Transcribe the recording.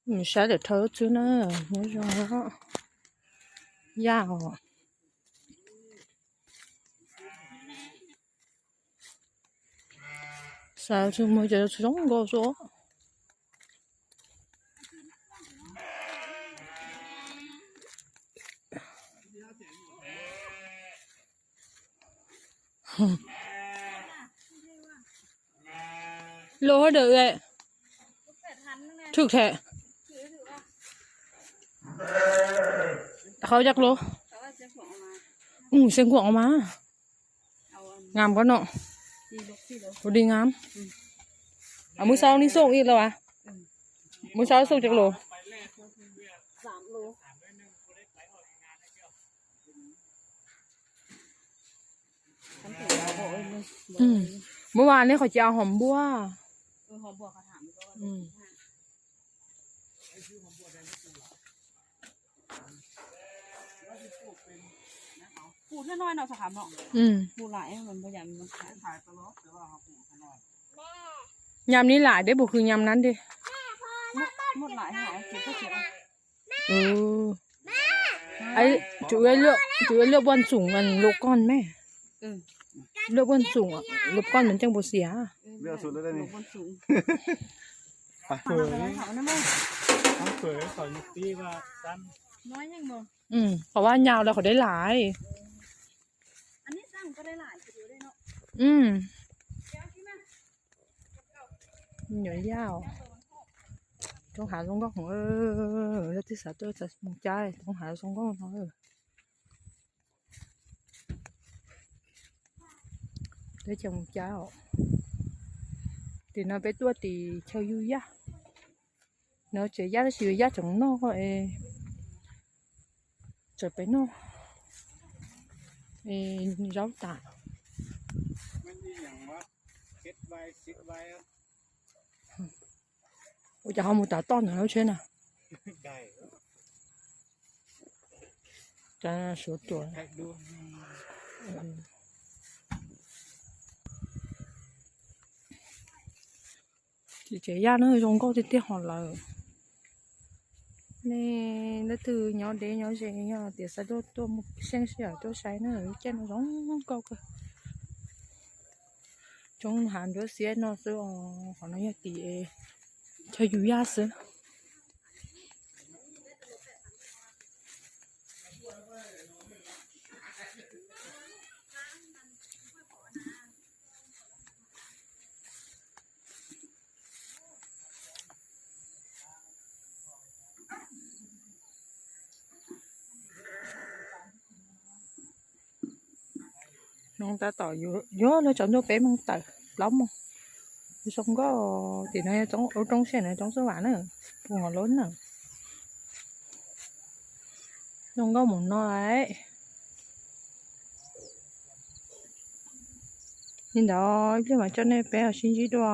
Mus saib lawm dhau xwb na, nyob zoo yaj os. Xav tsis mus ces tsis zoo nkauj xwb. Lô hov dawm ua, thwj them, qhov cov lô, xeeb kuam mas, ngam koj no, kuv di ngam, muab xaub nib xooj ib los as, muab xaub xooj cov lô. Muab ua nej qhov cia hom npuaj. Nyam ni laim deb puas hws nyam nan deg? Chủ yếu lượm, chủ yếu lượm buôn sủng luộc con mẹ. Lượm buôn sủng, luộc con mình chẳng buồn xỉa. Qhov vaj nyau lawm qhov deb lais. Nyuam yaj, roob hav zoo nkauj heev, leej twg xav tuaj mus caij roob hav zoo nkauj no. Peb cov mus caij os. Tim no peb tuaj tim chaw yug yaj. No tsev yaj tab sis yaj tseem noj es tseem pem noj zaub tas. Ua cas ho mus tav toj ntawm lub tsheb na? Cas suav tuam. Tsev yaj no zoo nkauj tiag tiag hos lawm. Nej leej twg nyob deb nyob ze yog tias xav tuaj tuaj mus seej sij hawm tuaj saib na, lub caij no zoo nkauj kawg. Roob hav nruab xiab no xwb os, qhov no yog tim chaw yug yaj xwb. Noo tab tom yuav luag tsaus ntuj peb moo tawm plaub moos. Zoo nkauj, tim no yog roob sij hawm no roob xub vam na, pus hov lub na. Zoo nkauj mus no lawm. Li ntawd ib pliag mam coj nej peb sib ntsib dua.